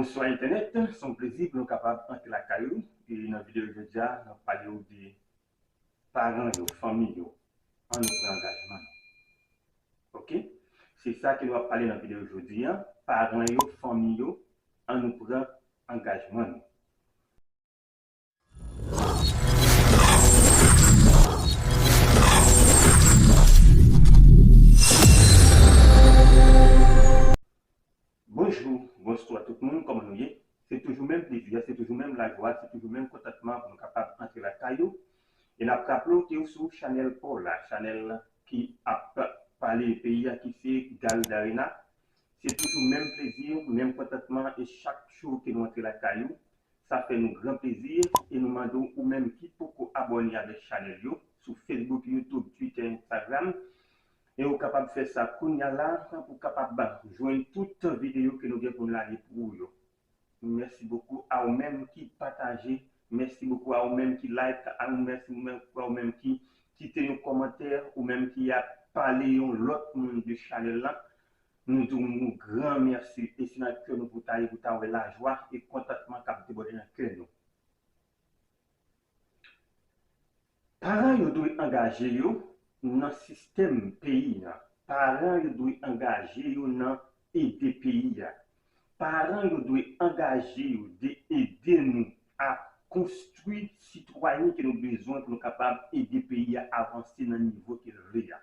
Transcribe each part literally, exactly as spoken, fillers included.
Bonswa entènèt, se yon plezi pou nou kapab antre lakay ou. E nan videyo jodi a, n ap pale w de paran yo, fanmi yo, ann nou pran angajman nou. Oke? Se sa ke nou ap pale nan videyo jodi a, paran yo, fanmi yo, ann nou pran angajman nou. Bonjou, bonswa tout moun, kòman nou ye? Se toujou menm plezi a, se toujou menm lajwa, se toujou menm kontantman pou nou kapab antre lakay ou. E n ap raple w ke w sou chanèl pa w la, chanèl ki ap pale peyi a, ki se Gary Darena. Se toujou menm plezi, menm kontantman, e chak jou ke nou antre lakay ou, sa fè nou gran plezi, e nou mande w, ou menm ki poko abòne avèk chanèl yo, sou Facebook, YouTube, Twitter, Instagram, e ou kapab fè sa kounye a la, pou w kapab jwenn tout videyo ke nou gen pou n lage pou ou yo. Mèsi bokou a ou menm ki pataje, mèsi bokou a ou menm ki like, a ou mèsi bokou a ou menm ki kite yon kòmantè, ou menm ki ap pale yon lòt moun de chanèl la. Nou di w yon gran mèsi, e se nan kè nou pou ta ye, pou ta wè lajwa e kontantman k ap debòde nan kè nou. Paran yo dwe angaje yo nan sistèm peyi a. Paran yo dwe angaje yo nan ede peyi a. Paran yo dwe angaje yo de ede nou a konstwi sitwayen ke nou bezwen pou nou kapab ede peyi a avanse nan nivo ke l vle a.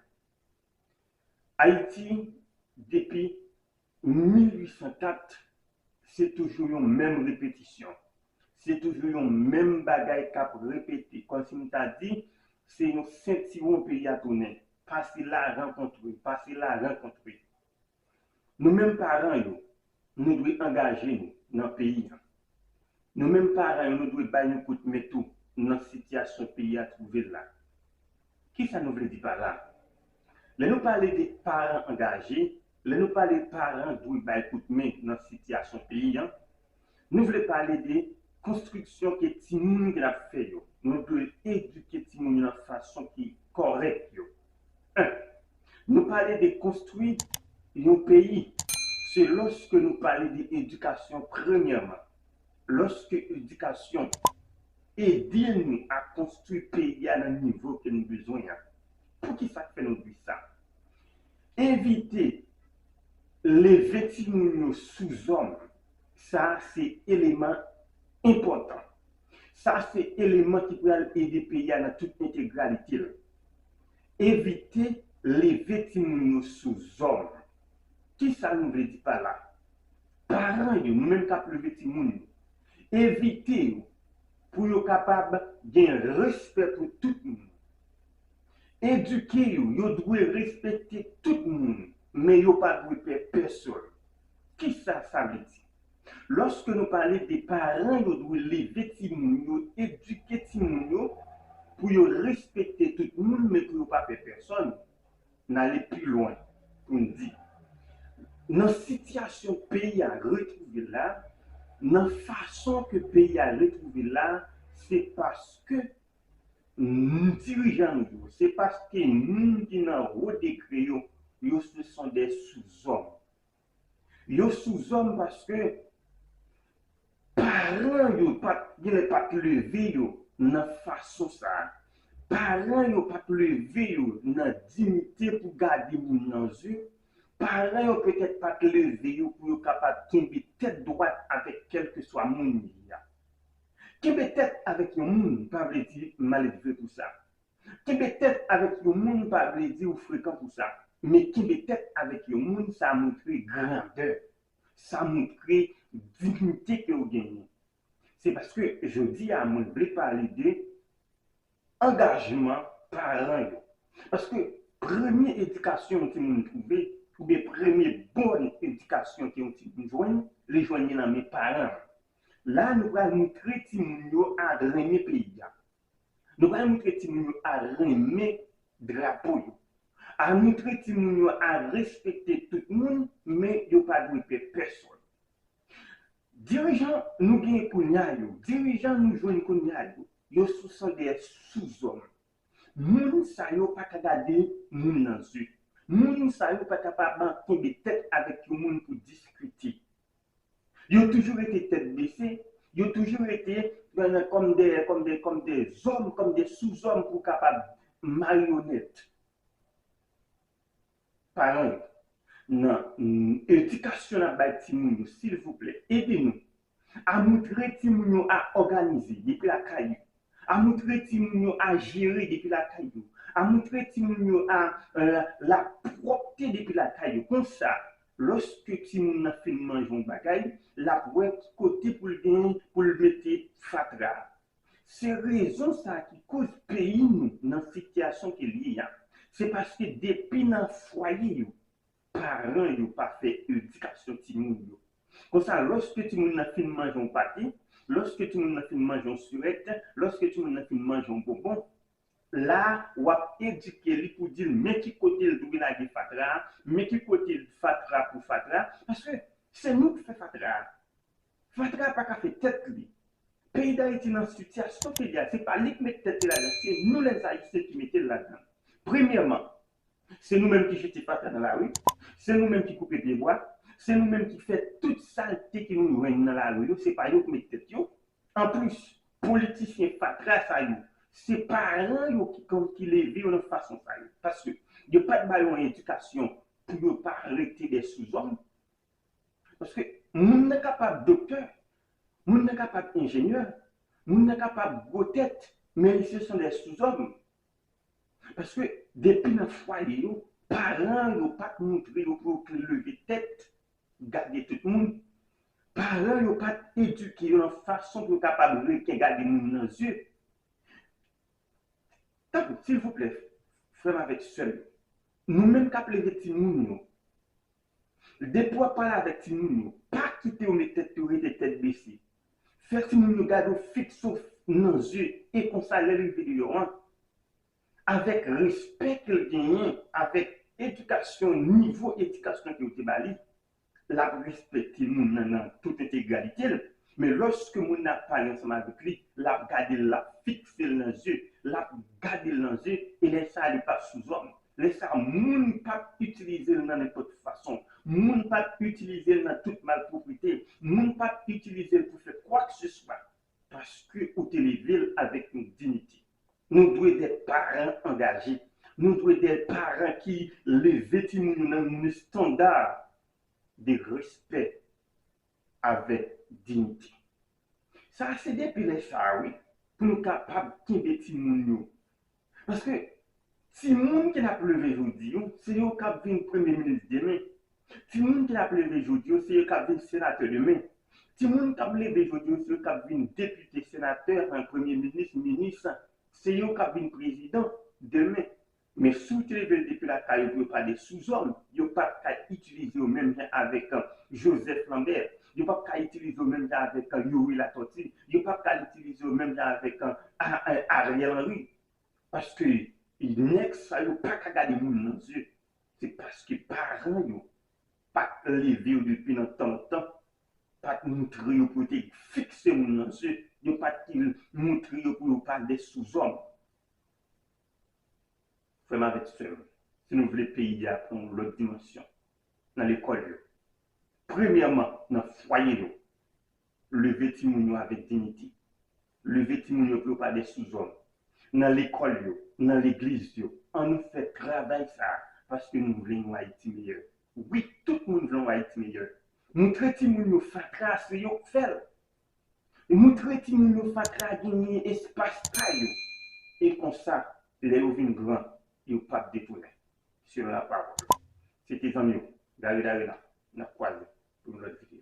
Ayiti, depi mil uit san kat, se toujou yon menm repetisyon. Se toujou yon menm bagay k ap repete. Kòmsi m ta di, se yon sentiwon peyi a tounen. Pase la, rankontre, pase la, rankontre. Nou menm paran yo, nou dwe angaje nou nan peyi a. Nou menm paran yo, nou dwe bay yon kout men tou nan sitiyasyon peyi a twouve l la. Kisa nou vle di pa la? Lè nou pale de paran angaje, lè nou pale paran dwe bay kout men nan sitiyasyon peyi a, nou vle pale de konstriksyon ke timoun ke n ap fè yo. Nou dwe edike timoun yo nan fason ki kòrèk yo. En, nou pale de konstwi yon peyi, se lòske nou pale de edikasyon premyèman. Lòske edikasyon ede nou a konstwi peyi a nan nivo ke nou bezwen an. Poukisa k fè nou di sa? Evite leve timoun yo sou zòm, sa se eleman enpòtan. Sa se eleman ki pral ede peyi a nan tout entegralite l. Evite leve timoun yo sou zòm. Kisa nou vle di pa la? Paran yo, nou menm k ap leve timoun yo, evite yo pou yo kapab gen respè pou tout moun. Edike yo, yo dwe respekte tout moun, men yo pa dwe pè pèsonn. Kisa sa vle di? Lòske nou pale de paran yo dwe leve timoun yo, edike timoun yo pou yo respekte tout moun, men pou yo pa pè pèsonn, n ale pi lwen pou n di, nan sitiyasyon peyi a retwouve la, nan fason ke peyi a retwouve la, se paske dirijan nou yo, se paske moun ki nan wo degre yo, yo se son de souzòm. Yo souzòm paske paran yo pa t, genlè pa t leve yo nan fason sa a. Paran yo pa t leve yo nan diyite pou gade moun nan zye. Paran yo petèt pa t leve yo pou yo kapab kenbe tèt dwat avèk kèlkeswa moun li ye a. Kenbe tèt avèk yon moun pa vle di maledve pou sa. Kenbe tèt avèk yon moun pa vle di ou frekan pou sa, men kenbe tèt avèk yon moun, sa montre grandè, sa montre diyite ke w genyen. Se paske jodi a, mwen vle pale de angajman paran yo. Paske premye edikasyon yon timoun twouve, oubyen premye bòn edikasyon ke yon timoun jwenn, li jwenn li nan men paran l. La, nou pral montre timoun yo a renmen peyi a. Nou pral montre timoun yo a renmen drapo yo. A montre timoun yo a respekte tout moun, men yo pa dwe pè pèsonn. Dirijan nou genyen kounye a yo, dirijan nou jwenn kounye a yo, yo sou son de souzòm. Moun sa yo pa ka gade moun nan zye. Moun sa yo pa kapab kenbe tèt avèk yon moun pou diskite. Yo toujou rete tèt bese, yo toujou rete nan, nan, kòm de, kòm de, kòm de zòm, kòm de souzòm pou kapab maryonèt paran yo. Nan, mm, edikasyon n ap bay timoun yo, silvouplè, ede nou a montre timoun yo a òganize depi lakay yo, a montre timoun yo a jere depi lakay yo, a montre timoun yo a, euh, lapwòpte depi lakay yo. Konsa, lòske timoun nan fin manje yon bagay, l ap wè ki kote pou l genyen, pou l mete fatra. Se rezon sa ki koz peyi nou nan sitiyasyon ke l ye a. Se paske depi nan fwaye yo, paran yo pa fè edikasyon timoun yo. Konsa, lòske timoun nan fin manje yon pate, lòske timoun nan fin manje yon sirèt, lòske timoun nan fin manje yon bonbon, la, w ap edike li pou di l men ki kote l dwe lage fatra a, men ki kote fatra pou fatra, paske se nou ki fè fatra a. Fatra pa ka fè tèt li. Peyi Dayiti nan sitiyasyon ke li a, se pa li ki met tèt li ladan, se nou lèzayisyen ki mete l ladan. Premyèman, se nou menm ki jete fatra nan lari, se nou menm ki koupe pyebwa, se nou menm ki fè tout salte ke nou jwenn nan lari yo, se pa yo ki met tèt yo. Anplis, politisyen fatra sa yo, se paran yo ki, ki leve yo nan fason sa yo. Paske yo pa t ba yo yon edikasyon pou yo pa rete de souzòm. Paske moun nan kapab doktè, moun nan kapab enjenyè, moun nan kapab gwo tèt, men li se son de souzòm. Paske depi nan fwaye yo, paran yo pa t montre yo pou yo leve tèt, gade tout moun. Paran yo pa t edike yo nan fason pou yo kapab reken gade moun nan zye. Tanpri, silvouplè, frè m avèk sè m, nou menm k ap leve timoun yo, depi w ap pale avèk timoun yo, pa kite yo met tèt yo rete tèt bese. Fè timoun yo gade w fiks nan zye, e konsa lè l rive deyò an, avèk respè ke l genyen, avèk edikasyon, nivo edikasyon ke yo te ba li, l ap respekte moun nan nan tout entegralite l. Men lòske moun nan ap pale ansanm avèk li, l ap gade l, l ap fikse l nan zye, l ap gade l nan zye, e lè sa a li p ap souzòm. Lè sa a, moun p ap itilize l nan nenpòt fason. Moun p ap itilize l nan tout malpwòpte. Moun p ap itilize l pou fè kwakeseswa. Paske ou te leve l avèk yon diyite. Nou dwe de paran angaje. Nou dwe de paran ki leve timoun yo nan yon estanda de respè avèk diyite. Sa se depi lè sa a, wi, pou nou kapab kenbe timoun yo. Paske timoun ke n ap leve jodi yo, se yo k ap vin premye minis demen. Timoun ke n ap leve jodi yo, se yo k ap vin senatè demen. Timoun k ap leve jodi yo, se yo k ap vin depite, senatè, premye minis, minis. Se yo k ap vin prezidan demen. Men si w te leve l depi lakay yo pou yo pa de souzòm, yo p ap ka itilize yo menm jan avèk, euh, Joseph Lambert. Yo p ap ka itilize yo menm jan avèk, euh, Youri Latortue. Yo p ap ka itilize yo menm jan avèk, euh, A-, A-, Ariel Henry. Paske nèg sa yo pa ka gade moun nan zye. Se paske paran yo pa t leve yo depi nan tan lontan, pa t montre yo pou yo te fikse moun nan zye, yo pa t montre yo pou yo pa de souzòm. Frè m avèk sè m, si nou vle peyi a pran yon lòt dimansyon, nan lekòl yo, premyèman, nan fwaye yo, leve timoun yo avèk diyite. Leve timoun yo pou yo pa de souzòm. Nan lekòl yo, nan legliz yo, ann nou fè travay sa a, paske nou vle yon Ayiti meyè. Wi, tout moun vle yon Ayiti meyè. Montre timoun yo fatra se yo k fè l. Montre timoun yo fatra genyen espas pa yo. E konsa, lè yo vin gran, yo p ap detounen. Selon lapawòl. Se te zanmi w, David Arena. N ap kwaze pou yon lòt videyo.